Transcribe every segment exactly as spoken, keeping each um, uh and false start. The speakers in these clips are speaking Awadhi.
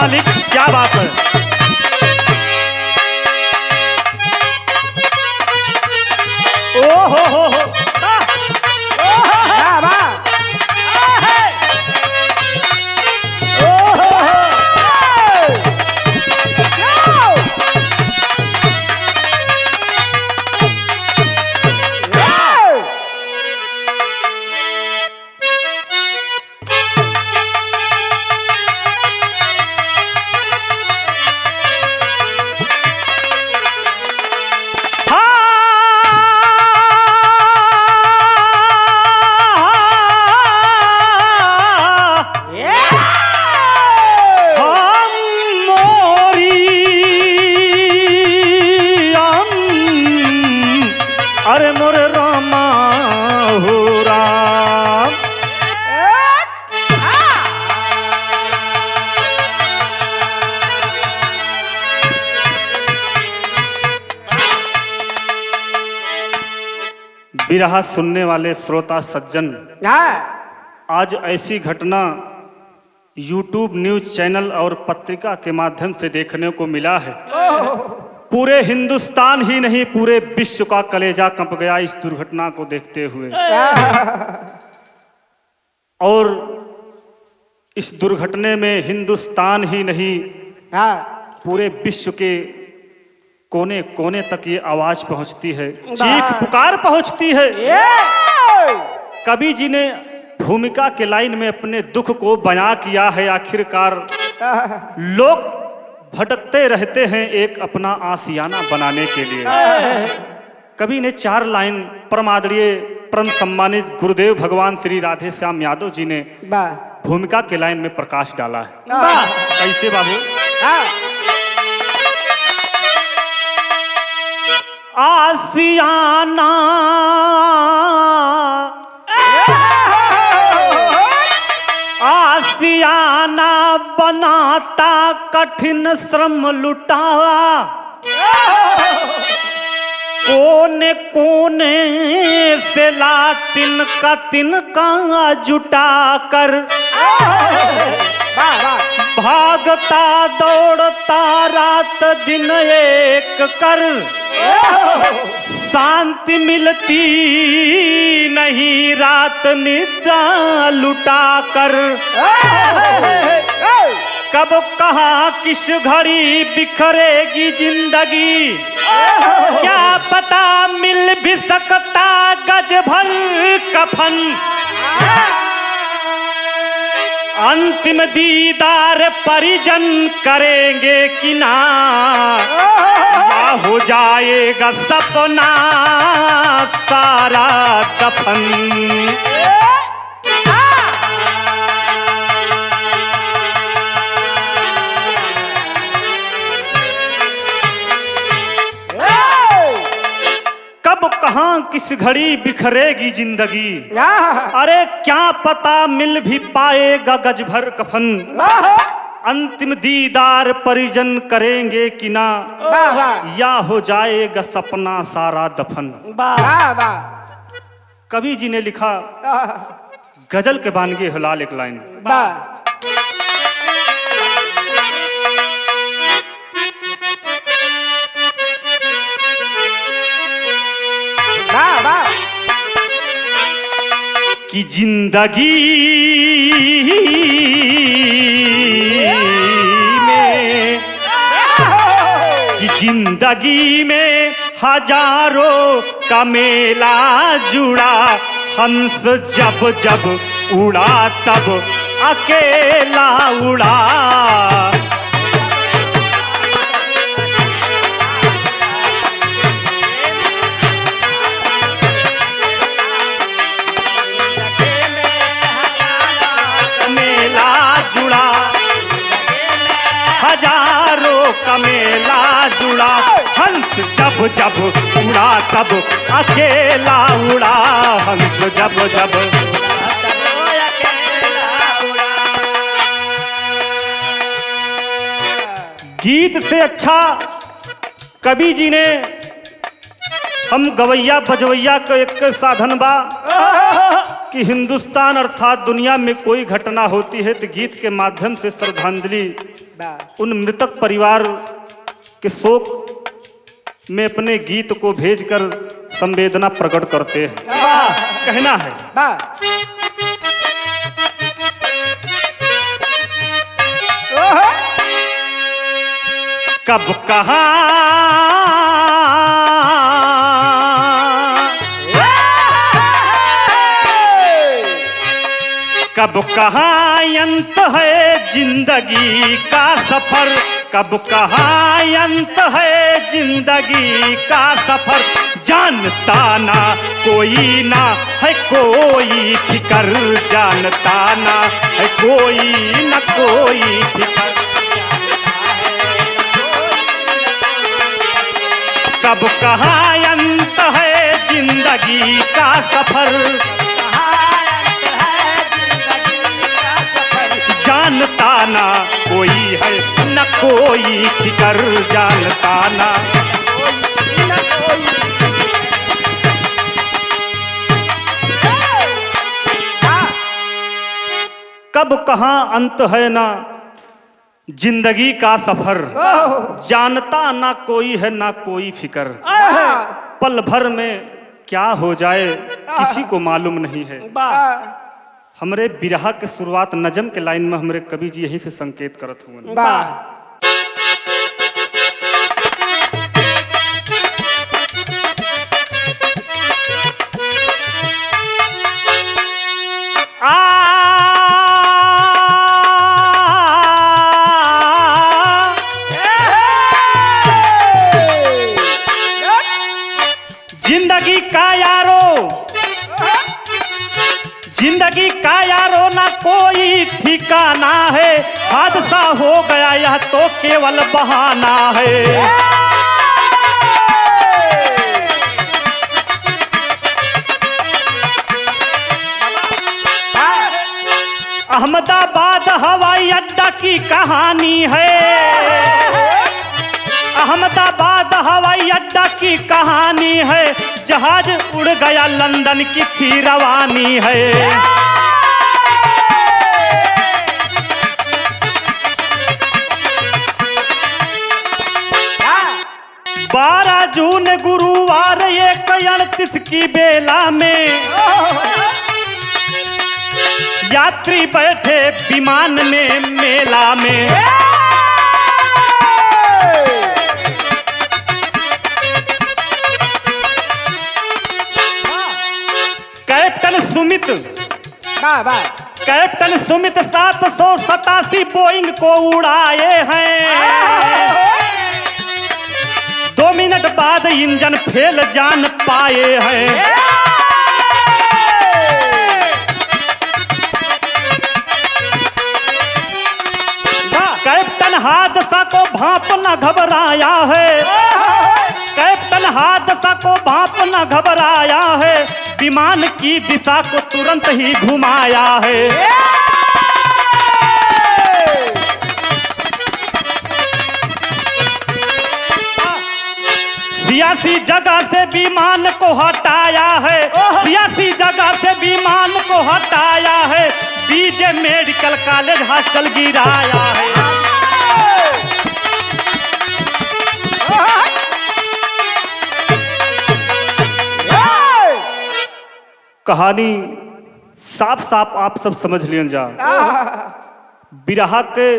मालिक, क्या बात है। ओ हो हो हो। आह! ओ हो हो। वाह, वाह। आह! ओ हो हो। अरे मोरे रामा हो राम। बिरहा सुनने वाले श्रोता सज्जन, हाँ। आज ऐसी घटना YouTube news channel और पत्रिका के माध्यम से देखने को मिला है। ओह। पूरे हिंदुस्तान ही नहीं, पूरे विश्व का कलेजा कंप गया इस दुर्घटना को देखते हुए। हाँ। और इस दुर्घटना में हिंदुस्तान ही नहीं, हाँ। पूरे विश्व के कोने कोने तक ये आवाज पहुंचती है, वाह। चीख पुकार पहुंचती है। ये! कवि जी ने भूमिका के लाइन में अपने दुख को बयां किया है। आखिरकार, आह। लोग भटकते रहते हैं एक अपना आशियाना बनाने के लिए। आह। कवि ने चार लाइन परम आदरणीय, परम सम्मानित गुरुदेव भगवान श्री राधे श्याम यादव जी ने, वाह। भूमिका के लाइन में प्रकाश डाला है। वाह। कैसे बाबू? हाँ। आशियाना, आशियाना बनाता कठिन श्रम लुटावा। कोने कोने से ला तिनका तिनका जुटा कर, वाह, वाह। भागता दौड़ता रात दिन एक कर, शांति मिलती नहीं रात निद्रा लुटा कर। कब कहाँ किस घड़ी बिखरेगी जिंदगी, क्या पता मिल भी सकता गज भर कफन। अंतिम दीदार परिजन करेंगे कि ना, या हो जाएगा सपना सारा दफन। कब कहाँ किस घड़ी बिखरेगी जिंदगी। आहा। अरे क्या पता मिल भी पाएगा गज भर कफन। आहा। अंतिम दीदार परिजन करेंगे कि ना। वाह, वाह। या हो जाएगा सपना सारा दफन। वाह। वाह, वाह। कवि जी ने लिखा, आहा। गजल के बानगी हो लाल एक लाइन। वाह। वाह, वाह। कि जिंदगी में, कि जिंदगी में हजारों का मेला जुड़ा, हंस जब जब उड़ा तब अकेला उड़ा। मेला जुड़ा, हजारों का मेला जुड़ा, हंस जब जब उड़ा तब अकेला उड़ा, हंस जब जब। गीत से अच्छा कवि जी ने हम गवैया बजवैया क एक साधन बा। कि हिंदुस्तान अर्थात दुनिया में कोई घटना होती है तो गीत के माध्यम से श्रद्धांजलि बा। उन मृतक परिवार के शोक में अपने गीत को भेजकर संवेदना प्रकट करते हैं। वाह। कहना है। वाह। ओहो। कब कहाँ, कब कहाँ अंत है जिंदगी का सफर, कब कहाँ अंत है जिंदगी का सफर, जानता ना कोई ना है कोई फिकर, जानता ना है कोई ना कोई फिकर। कब कहाँ अंत है जिंदगी का सफर, जानता ना कोई है न कोई फिकर, जानता ना। कब कहाँ अंत है ना जिंदगी का सफर, ओह। जानता ना कोई है ना कोई फिकर। आहा। पल भर में क्या हो जाए, आहा। किसी को मालूम नहीं है। वाह। हमरे बिरहा के शुरुआत नजम के लाइन में हमरे कवि जी यहीं से संकेत करत हुवन। वाह। आ, जिंदगी का यारो, जिंदगी का यारो ना कोई ठिकाना है, हादसा हो गया यह तो केवल बहाना है। अहमदाबाद हवाई अड्डा की कहानी है, अहमदाबाद हवाई अड्डा की कहानी है, जहाज उड़ गया लंदन की थी रवानी है। बारह जून गुरुवार एक अड़तीस की बेला में यात्री बैठे विमान में मेला में। कैप्टन सुमित, वाह, वाह। कैप्टन सुमित सात सौ सतासी बोइंग को उड़ाए हैं। दो मिनट बाद इंजन फेल जान पाए हैं। वाह। कैप्टन हादसा को भांप न घबराया है, कैप्टन हादसा को भांप न घबराया है, विमान की दिशा को तुरंत ही घुमाया है। सियासी जगह से विमान को हटाया है, ओह। सियासी जगह से विमान को हटाया है, बीजे मेडिकल कॉलेज हॉस्टल गिराया है। कहानी साफ साफ आप सब समझ लियन जा। आह। बिरहा के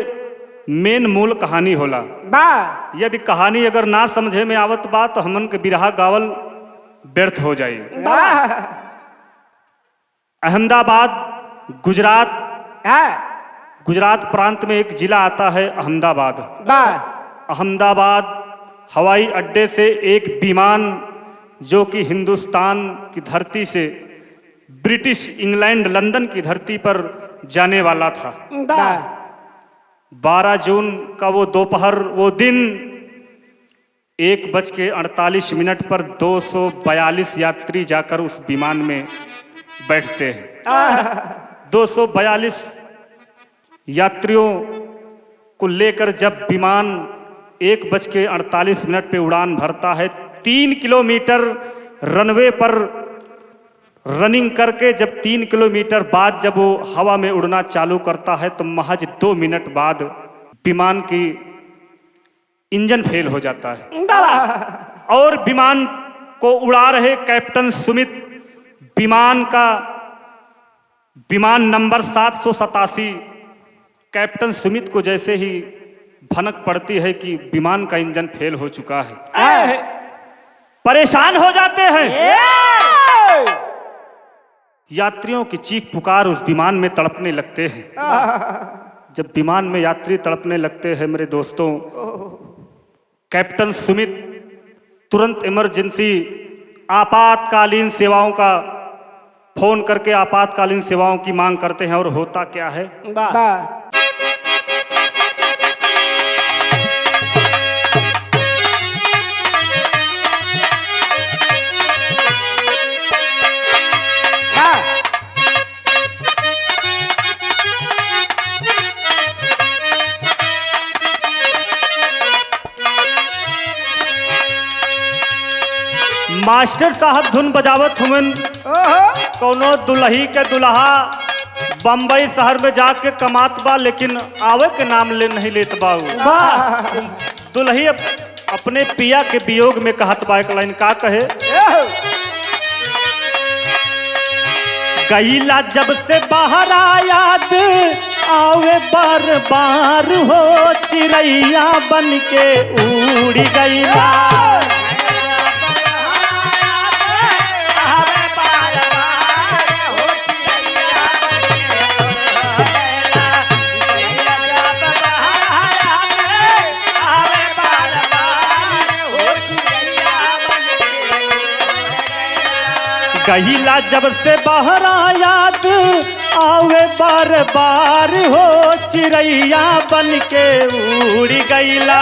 मेन मूल कहानी होला। बा। यदि कहानी अगर ना समझे में आवत बा, तो हमन के बिरहा गावल व्यर्थ हो जाई। बा। अहमदाबाद, गुजरात, हाँ। गुजरात प्रांत में एक जिला आता है अहमदाबाद। बा। अहमदाबाद हवाई अड्डे से एक विमान, जो कि हिंदुस्तान की धरती से ब्रिटिश इंग्लैंड लंदन की धरती पर जाने वाला था। बा। बारह जून का वो दोपहर, वो दिन, एक बज के अड़तालीस मिनट पर दो सौ बयालीस यात्री जाकर उस विमान में बैठते हैं। आह। दो सौ बयालीस यात्रियों को लेकर जब विमान एक बज के अड़तालीस मिनट पे उड़ान भरता है, तीन किलोमीटर रनवे पर रनिंग करके जब तीन किलोमीटर बाद जब वो हवा में उड़ना चालू करता है, तो महज दो मिनट बाद विमान की इंजन फेल हो जाता है। और विमान को उड़ा रहे कैप्टन सुमित, विमान का, विमान नंबर सात सौ सतासी, कैप्टन सुमित को जैसे ही भनक पड़ती है कि विमान का इंजन फेल हो चुका है, परेशान हो जाते हैं। यात्रियों की चीख पुकार उस विमान में तड़पने लगते हैं। जब विमान में यात्री तड़पने लगते हैं, मेरे दोस्तों, कैप्टन सुमित तुरंत इमरजेंसी, आपातकालीन सेवाओं का फोन करके आपातकालीन सेवाओं की मांग करते हैं। और होता क्या है? मास्टर साहब धुन बजावत हुवन। कौनो दुलही के दुलहा बम्बई सहर में जाके कमात बा, लेकिन आवे के नाम ले नहीं लेत बा उ। दुलही अप-, अपने पिया के वियोग में कहत बा एक लाइन, का कहे? गईला जब से बहरा याद आवे बार बार हो, चिरैया बन के उड़ गईला। गईला जब से बहरा याद आवे बार बार हो, चिरैया बन के उड़ गईला।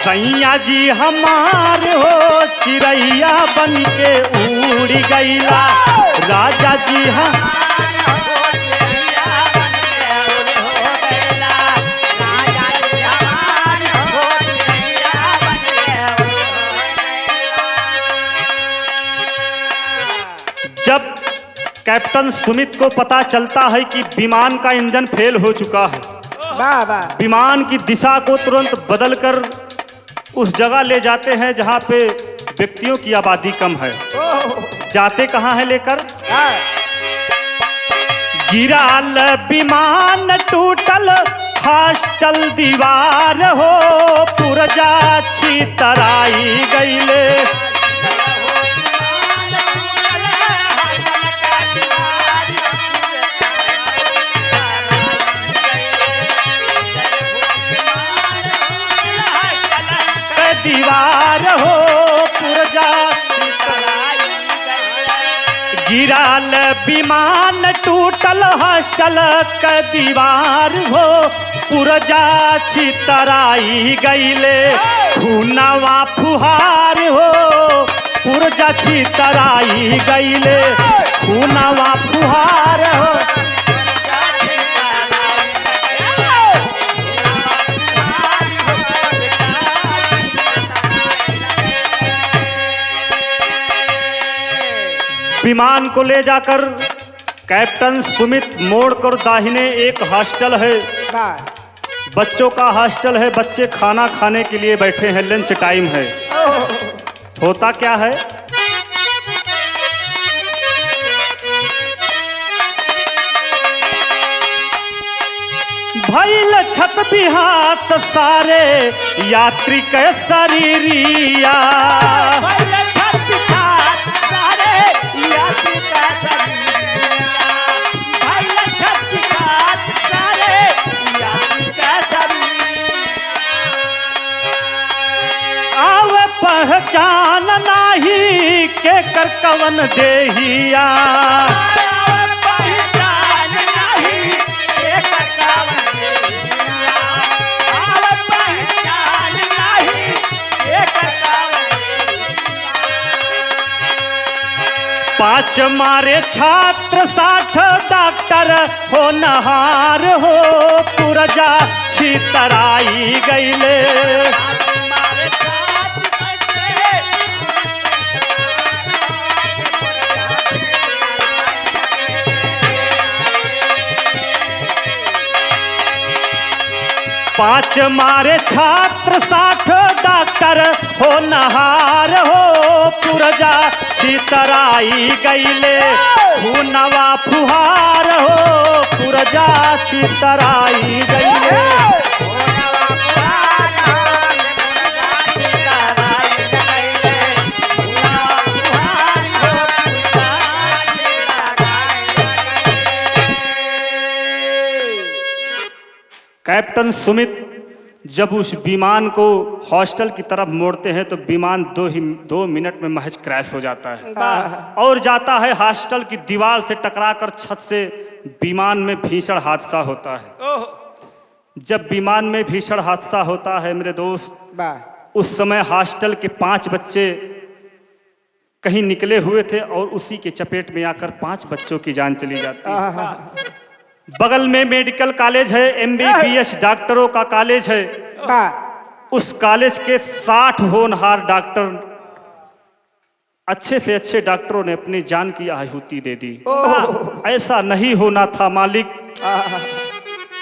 सैया जी हमार हो, चिरैया बन के उड़ गईला। राजा जी हम जब कैप्टन सुमित को पता चलता है कि विमान का इंजन फेल हो चुका है, वाह, वाह। विमान की दिशा को तुरंत बदलकर उस जगह ले जाते हैं जहाँ पे व्यक्तियों की आबादी कम है। ओह। जाते कहाँ है लेकर? हाँ। गिराल विमान टूटल हॉस्टल दीवार हो, पुरजा छितराई गईले। दीवार हो पुरजा गिराल विमान टूटल हॉस्टल क दीवार हो पुरजा छितराई गईले। खूनवा फुहार हो पुरजा छितराई गईले। खूनवा फुहार हो विमान को ले जाकर कैप्टन सुमित मोड़ कर दाहिने एक हॉस्टल है, बच्चों का हॉस्टल है, बच्चे खाना खाने के लिए बैठे हैं, लंच टाइम है। ओह। होता क्या है? भइल छत बिहात सारे यात्री के शरीरिया। भइल छत बिहात सारे यात्री के शरीरिया। भइल छत बिहात सारे यात्री के शरीरिया। आवे पहचान नाही केकर कवन देहिया। आवे पहचान नाही केकर कवन देहिया। आवे पहचान नाही केकर कवन देहिया। पाँच मारे छात्र साठ डॉक्टर होनहार हो पुरजा छितराई गईले। पाँच मारे छात्र साठ डॉक्टर होनहार हो, पुरजा छितराई गईले, खूनवा फुहार हो, पुरजा छितराई गईले। कैप्टन सुमित जब उस विमान को हॉस्टल की तरफ मोड़ते हैं तो विमान दो ही, दो मिनट में महज क्रैश हो जाता है। वाह। और जाता है हॉस्टल की दीवार से टकराकर छत से विमान में भीषण हादसा होता है। ओह। जब विमान में भीषण हादसा होता है मेरे दोस्त, वाह। उस समय हॉस्टल के पांच बच्चे कहीं निकले हुए थे और उसी के चपेट में आकर पांच बच्चों की जान चली जाती है। आहा। बगल में मेडिकल कॉलेज है, एमबीबीएस डॉक्टरों का कॉलेज है। वाह। उस कॉलेज के साठ होनहार डॉक्टर, अच्छे से अच्छे डॉक्टरों ने अपनी जान की आहुति दे दी। ओह। ऐसा नहीं होना था मालिक। आहा।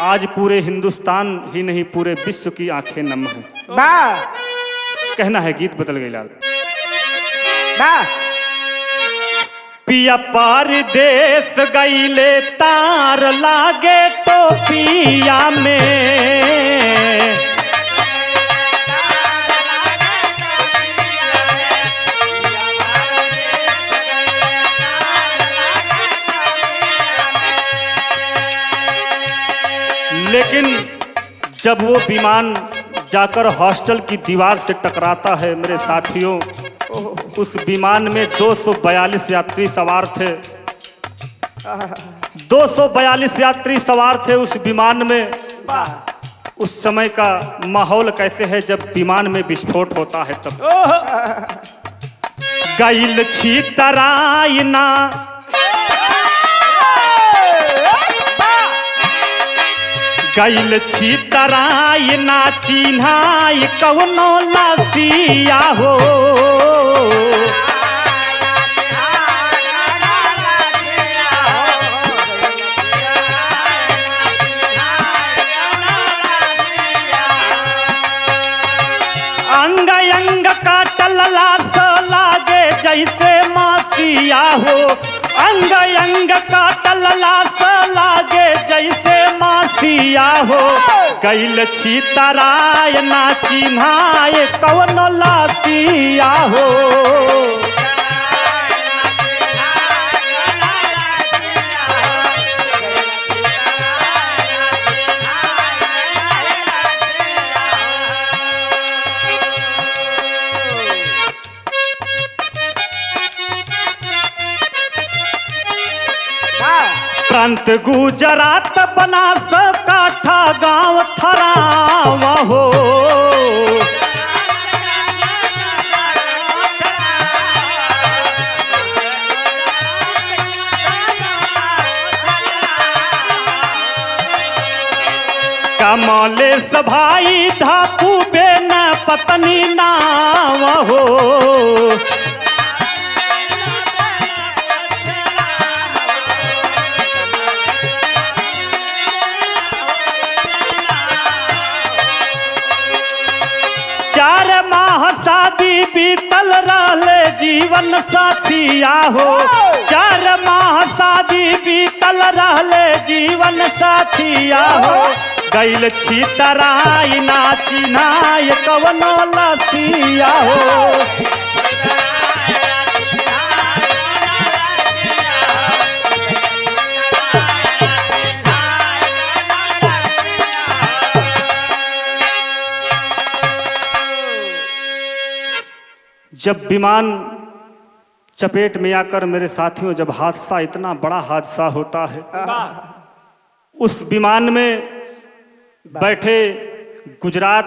आज पूरे हिंदुस्तान ही नहीं, पूरे विश्व की आंखें नम हैं। वाह। कहना है, गीत बदल गई लाल। वाह। पिया परदेस गईले, तार लागे टोपिया में। लेकिन जब वो विमान जाकर हॉस्टल की दीवार से टकराता है, मेरे साथियों, उस विमान में दो सौ बयालीस यात्री सवार थे। दो सौ बयालीस यात्री सवार थे उस विमान में। उस समय का माहौल कैसे है जब विमान में विस्फोट होता है तब? गइल छितराई ना, गइल छितराई ना, चिन्हाई कवनो लासिया हो। अंग अंग काटल लास लागे जैसे मासिया हो, अंग अंग काटल लास लागे जैसे मासिया हो। गइल छितराय ना चिन्हाय कवनो लासिया हो। प्रांत गुजरात बनास काठा गाँव थराव हो। कमलेश भाई धापू बेन पत्नी नाव हो। चार माह शादी बीतल रहले जीवन साथिया हो। चार माह शादी बीतल रहले जीवन साथिया हो। गइल छितराई ना चिन्हाय कवनो लसिया हो। जब विमान चपेट में आकर, मेरे साथियों, जब हादसा, इतना बड़ा हादसा होता है, वाह। उस विमान में वाह। बैठे गुजरात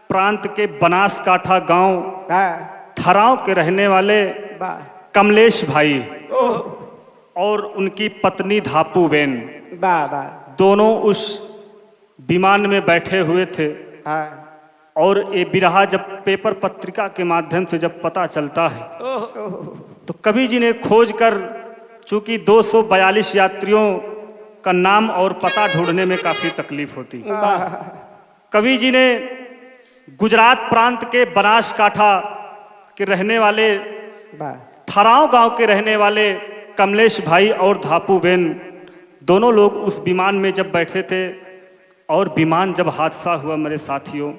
प्रांत के बनासकाठा गांव वाह। थराव के रहने वाले वाह। कमलेश भाई ओह। और उनकी पत्नी धापू बेन, वाह, वाह। दोनों उस विमान में बैठे हुए थे। हाँ। और ये बिरहा जब पेपर पत्रिका के माध्यम से जब पता चलता है, ओह। तो कवि जी ने खोज कर, चूंकि दो सौ बयालीस यात्रियों का नाम और पता ढूंढने में काफी तकलीफ होती, वाह। कवि जी ने गुजरात प्रांत के बनासकाठा के रहने वाले, वाह। थराव गांव के रहने वाले कमलेश भाई और धापू बेन, दोनों लोग उस विमान में जब बैठे थे और विमान जब हादसा हुआ, मेरे साथियों,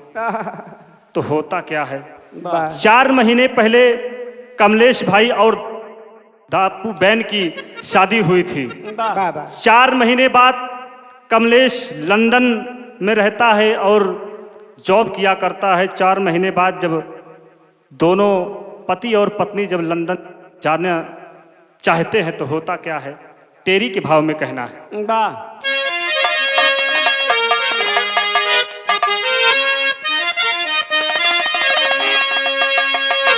तो होता क्या है? वाह। चार महीने पहले कमलेश भाई और धापू बेन की शादी हुई थी। वाह, वाह। चार महीने बाद कमलेश लंदन में रहता है और जॉब किया करता है। चार महीने बाद जब दोनों पति और पत्नी जब लंदन जाना चाहते हैं तो होता क्या है, टेरी के भाव में कहना है। वाह।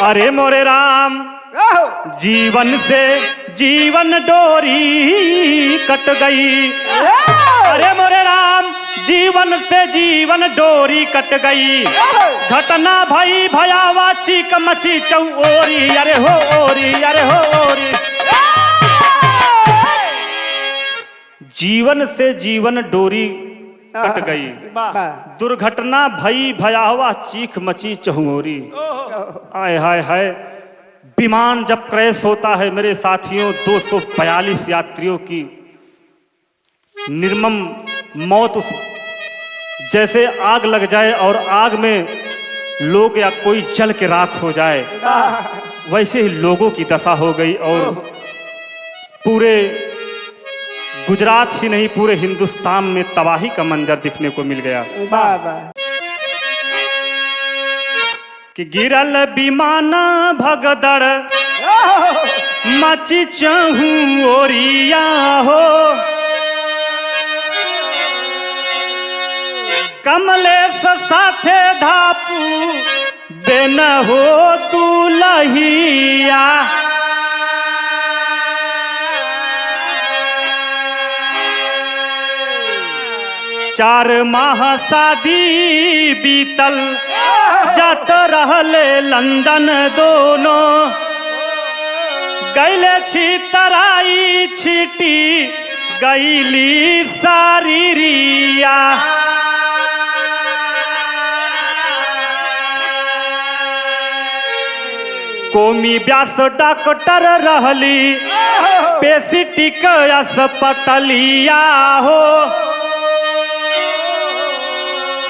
अरे मोरे राम, आहो। जीवन से जीवन डोरी कट गई। आहो। अरे मोरे राम, जीवन से जीवन डोरी कट गई। आहो। घटना भई भयावा चीख मची चौओरी, अरे हो ओरी, अरे हो ओरी। आहो। जीवन से जीवन डोरी कट आहा। गई। वाह। वाह। दुर्घटना भई भयावह चीख मची चहुओरी। ओहो। आय हाय हाय। विमान जब क्रैश होता है मेरे साथियों, दो सौ बयालीस यात्रियों की निर्मम मौत, उस जैसे आग लग जाए और आग में लोग या कोई जल के राख हो जाए, वाह। वैसे ही लोगों की दशा हो गई और ओह। पूरे गुजरात ही नहीं, पूरे हिंदुस्तान में तबाही का मंजर देखने को मिल गया। वाह, वाह। कि गिरल विमान भगदड़ मची चहुओरिया हो। कमलेश साथे धापू बेन हो दुलहिया। चार माह शादी बीतल, जात रहले लंदन दोनों। गइले छितराई छिटी गइली सारिरिया। कोमी व्यास डॉक्टर रहली पेसिटिक अस्पतलिया हो।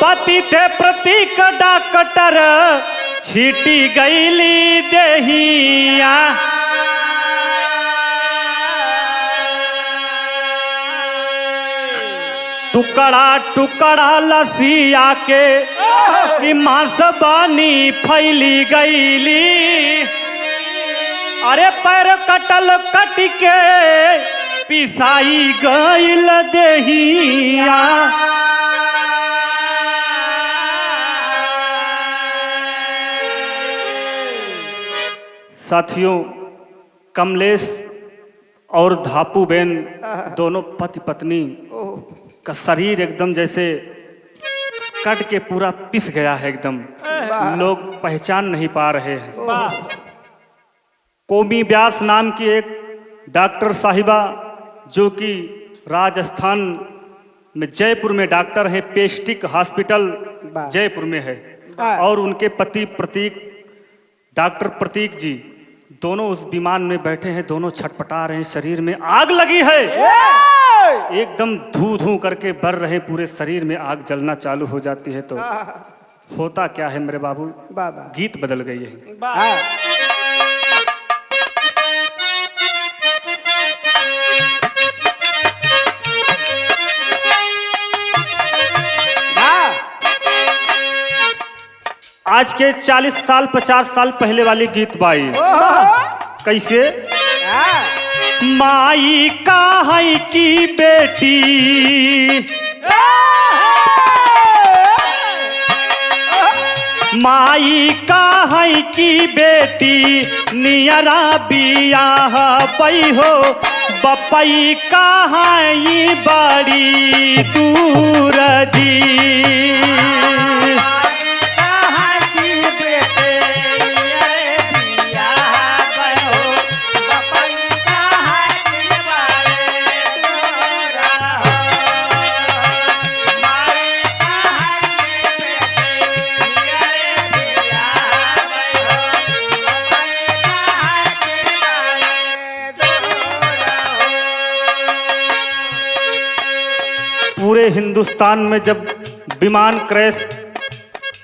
पति थे प्रतीक डॉक्टर छिटी गइली देहिया। टुकड़ा टुकड़ा लसिया के कि मांस बानी फैली गइली। अरे पैर कटल कटि के पिसाई गइल देहिया। साथियों, कमलेश और धापू बेन आहा। दोनों पति पत्नी ओह। का शरीर एकदम जैसे कट के पूरा पिस गया है एकदम। वाह। लोग पहचान नहीं पा रहे हैं। वाह। कोमी व्यास नाम की एक डॉक्टर साहिबा, जो कि राजस्थान में जयपुर में डॉक्टर हैं, पेस्टिक हॉस्पिटल वाह। जयपुर में है, वाह। और उनके पति प्रतीक, डॉक्टर प्रतीक जी, दोनों उस विमान में बैठे हैं, दोनों छटपटा रहे हैं, शरीर में आग लगी है, ए! एकदम धू धू करके बर रहे, पूरे शरीर में आग जलना चालू हो जाती है। तो आह। होता क्या है मेरे बाबू, वाह, वाह। गीत बदल गई है। वाह। हाँ। वाह। आज के चालीस साल, पचास साल पहले वाली गीत बाई। ओहो। कैसे? हाँ। माई का है की बेटी, माई का है की बेटी नियरा बियाह पई हो, बपई का है ई बड़ी दूर जी। पूरे हिंदुस्तान में जब विमान क्रैश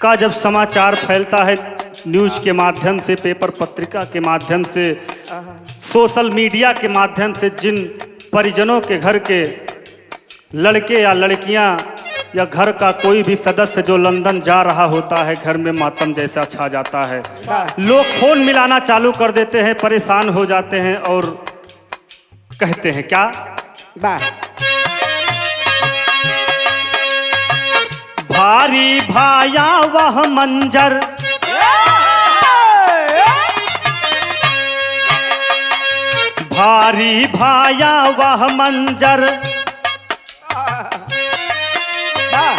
का जब समाचार फैलता है, न्यूज़ के माध्यम से, पेपर पत्रिका के माध्यम से, सोशल मीडिया के माध्यम से, जिन परिजनों के घर के लड़के या लड़कियां या घर का कोई भी सदस्य जो लंदन जा रहा होता है, घर में मातम जैसा छा जाता है। वाह। लोग फोन मिलाना चालू कर देते हैं, परेशान हो जाते हैं और कहते हैं क्या? वाह। भारी भयावह मंजर, भारी भयावह मंजर। वाह।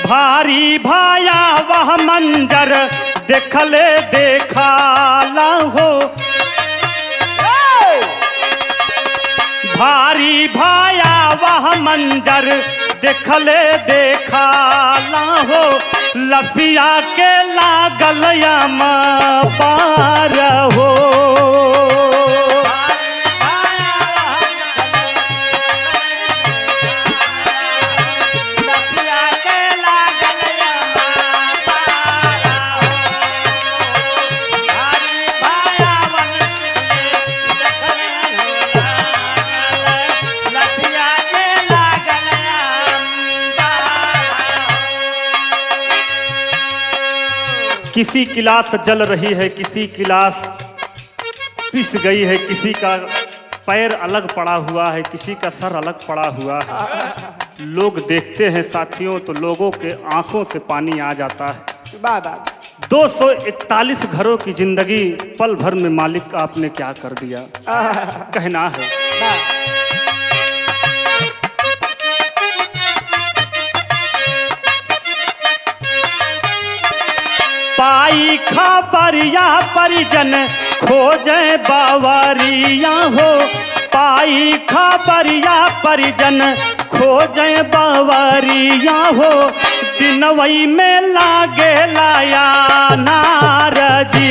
भारी भयावह मंजर देखले देखाला हो। भारी भयावह मंजर देखले देखाला हो। लसिया के लागल अम्पार हो। किसी की लाश जल रही है, किसी की लाश पिस गई है, किसी का पैर अलग पड़ा हुआ है, किसी का सर अलग पड़ा हुआ है। लोग देखते हैं साथियों, तो लोगों के आंखों से पानी आ जाता है। वाह, वाह। दो सौ इकतालीस घरों की जिंदगी पल भर में मालिक आपने क्या कर दिया, आह। कहना है। वाह। पाई खबरिया परिजन खोजे बवरिया हो, पाई खबरिया परिजन खोजे बवरिया हो, दिनवई में लागेला अनार जी।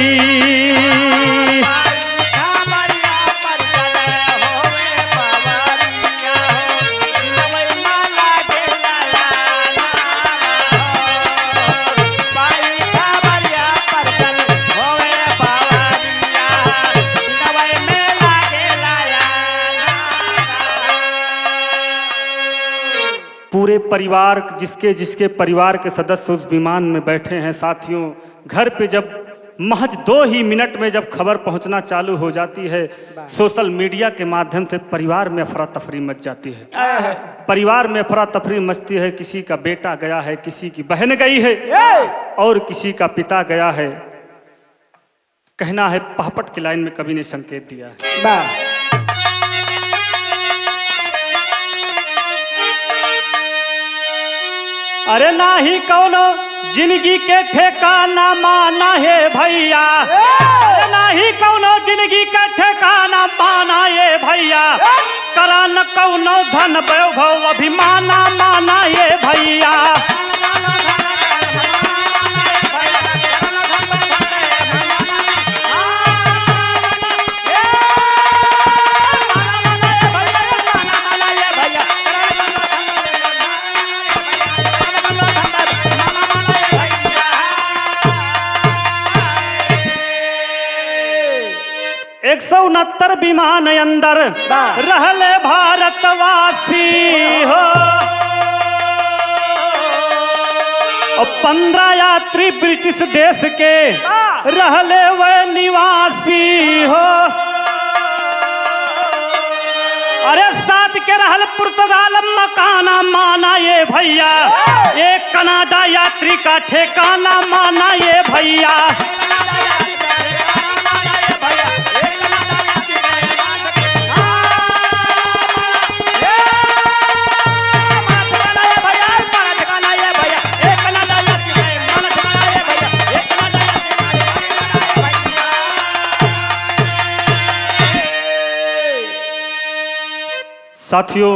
पूरे परिवार, जिसके जिसके परिवार के सदस्य उस विमान में बैठे हैं, साथियों, घर पे जब महज दो ही मिनट में जब खबर पहुंचना चालू हो जाती है, वाह। सोशल मीडिया के माध्यम से परिवार में अफरा तफरी मच जाती है। आह। परिवार में अफरा तफरी मचती है, किसी का बेटा गया है, किसी की बहन गई है, ए! और किसी का पिता गया है। कहना है, पहपट की लाइन में कवि ने संकेत दिया है। वाह। अरे नाही कौनो जिंदगी के ठेकाना माना हे भैया। ए! अरे नाही कौनो जिंदगी के ठेकाना माना ये भैया। ए! करा न कौनो धन वैभव अभिमाना माना ये भैया। एक सौ उनहत्तर विमान अंदर वाह। रहले भारतवासी हो। और पन्द्रह यात्री ब्रिटिश देश के वाह। रहले वह निवासी हो। अरे सात के रहल पुर्तगाल मकाना माना ये भैया। वाह। एक कनाडा यात्री का ठेकाना माना ये भैया। साथियों,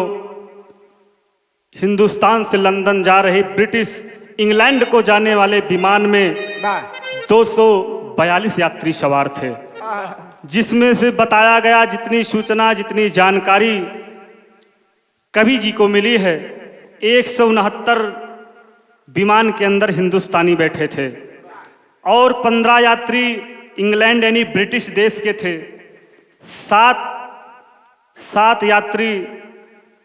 हिंदुस्तान से लंदन जा रहे ब्रिटिश इंग्लैंड को जाने वाले विमान में वाह। दो सौ बयालीस यात्री सवार थे। आह। जिसमें से बताया गया, जितनी सूचना, जितनी जानकारी कवि जी को मिली है, एक सौ उनहत्तर विमान के अंदर हिंदुस्तानी बैठे थे और पन्द्रह यात्री इंग्लैंड यानी ब्रिटिश देश के थे, सात, सात यात्री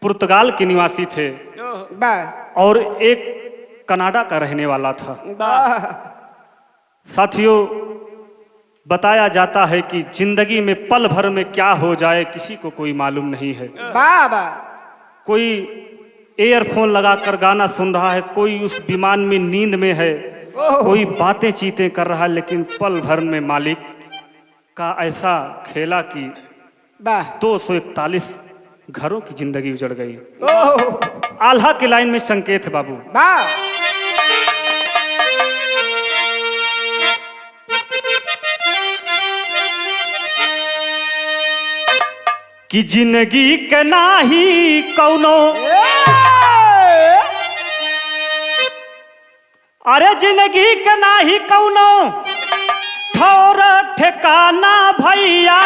पुर्तगाल के निवासी थे वाह। और एक कनाडा का रहने वाला था। वाह। साथियों, बताया जाता है कि जिंदगी में पल भर में क्या हो जाए, किसी को कोई मालूम नहीं है। वाह, वाह। कोई ईयरफोन लगाकर गाना सुन रहा है, कोई उस विमान में नींद में है, ओह। कोई बातें चीतें कर रहा है, लेकिन पल भर में मालिक का ऐसा खेला कि वाह। दो सौ इकतालीस घरों की जिंदगी उजड़ गई। ओह। आल्हा के लाइन में संकेत है बाबू। वाह। कि जिंदगी के नाही कौनो ए! अरे जिंदगी के नाही कौनो ठौर ठिकाना भैया।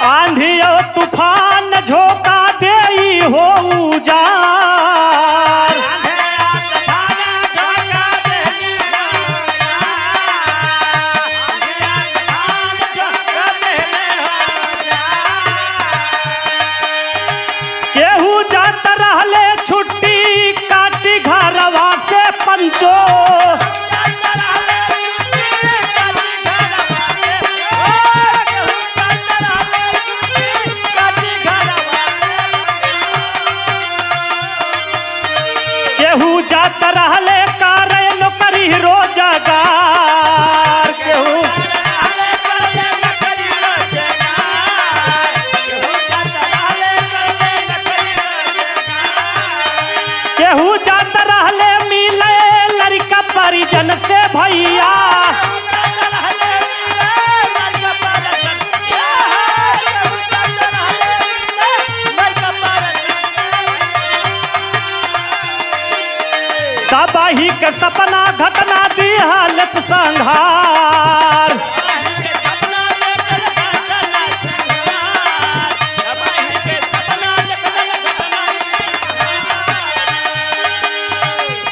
आंधी और तूफान झोंका देई हो उजाड़। केहू जात रहले छुट्टी काटी घरवा से पंचो। केहू जात रहले करे नौकरी रोजगार, केहू केहू जात रहले मिले लड़का परिजन से भैया। सबही के सपना घटना दिहलत संहार।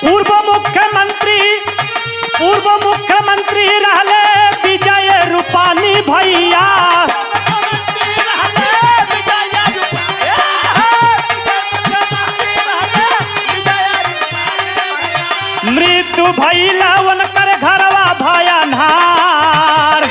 पूर्व मुख्यमंत्री, पूर्व मुख्यमंत्री रहले विजय रूपानी भैया। मृत्यु भइल उनकर घरवा भय अन्हार।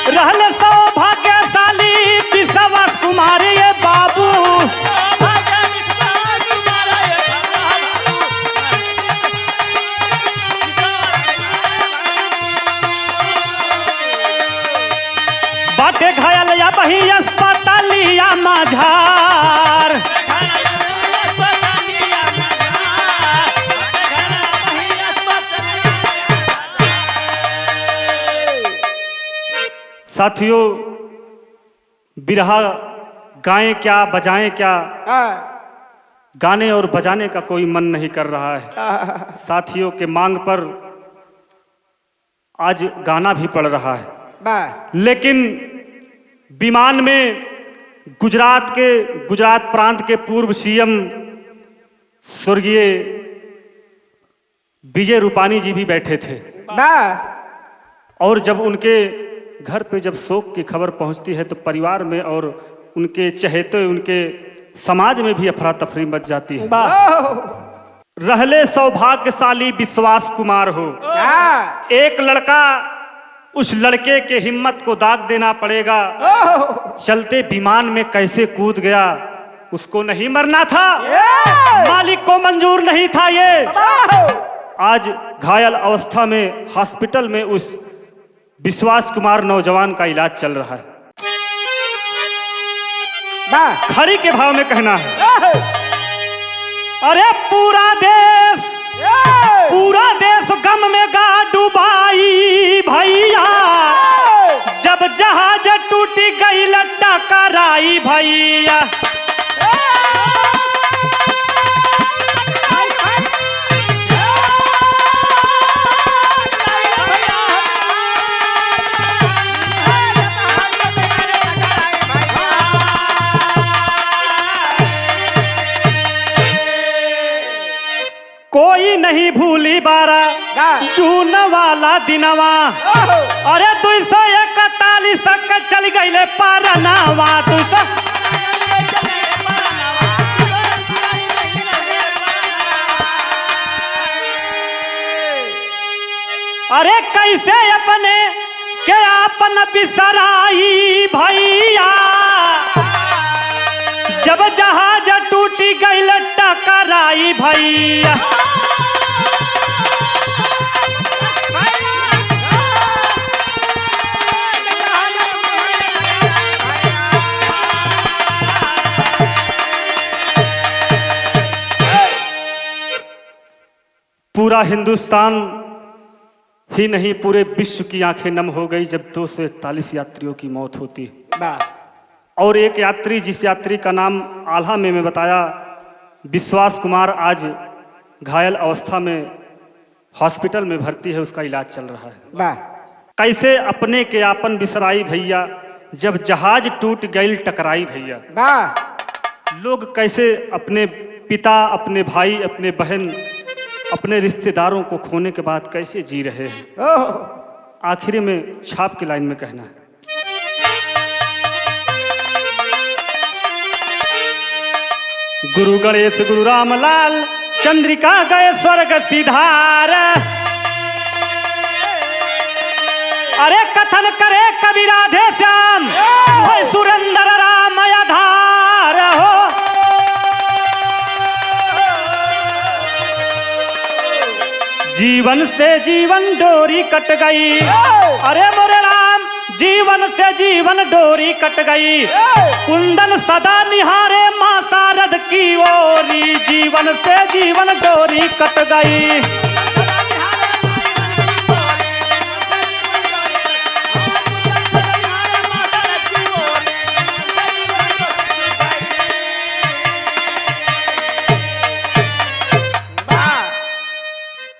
रहल सौभाग्यशाली विश्वास कुमार ये बाबू। बाटे घायल अबही अस्पतालिया मझार। साथियों, बिरहा गाएं क्या, बजाएं क्या, हाँ। गाने और बजाने का कोई मन नहीं कर रहा है। हाँ। साथियों के मांग पर आज गाना भी पड़ रहा है। वाह। लेकिन विमान में गुजरात के, गुजरात प्रांत के पूर्व सीएम स्वर्गीय विजय रूपानी जी भी बैठे थे। वाह। और जब उनके घर पे जब शोक की खबर पहुंचती है तो परिवार में और उनके चहेते, उनके समाज में भी अफरा तफरी मच जाती है। वाह। रहले सौभाग्यशाली विश्वास कुमार हो। हाँ। एक लड़का उस लड़के के हिम्मत को दाग देना पड़ेगा। ओह। चलते विमान में कैसे कूद गया, उसको नहीं मरना था, ये। मालिक को मंजूर नहीं था ये। ओह। आज घायल अवस्था में हॉस्पिटल में उस विश्वास कुमार नौजवान का इलाज चल रहा है। वाह। खड़ी के भाव में कहना है। ओह। अरे पूरा देश, ए! पूरा देश गम में गा डुबाई भैया। गइल टकराई भइया। कोई नहीं भूली बारह का? जून वाला दिनवा। ओहो। अरे, दुई सौ इकतालीस के चल गइले परनवा, दुई सौ। अरे, कैसे अपने के आपन बिसराई भइया, जब जहाज टूटी गइल टकराई भइया। पूरा हिंदुस्तान ही नहीं, पूरे विश्व की आंखें नम हो गई जब दो सौ इकतालीस यात्रियों की मौत होती है। वाह। और एक यात्री, जिस यात्री का नाम आल्हा में मैं बताया, विश्वास कुमार, आज घायल अवस्था में हॉस्पिटल में भर्ती है, उसका इलाज चल रहा है। वाह। कैसे अपने के आपन बिसराई भइया, जब जहाज टूट गइल टकराई भइया। वाह। लोग कैसे अपने पिता, अपने भाई, अपने बहन, अपने रिश्तेदारों को खोने के बाद कैसे जी रहे हैं। ओह। आखिरी में छाप की लाइन में कहना है। गुरु गणेश गुरु रामलाल चंद्रिका गए स्वर्ग सिधार। अरे कथन करे कवि राधे श्याम, भाई सुरेंद्र राम आधार हो। जीवन से जीवन डोरी कट गई। अरे मोरे राम, जीवन से जीवन डोरी कट गई। कुंदन सदा निहारे माँ शारद की ओरी, जीवन से जीवन डोरी कट गई।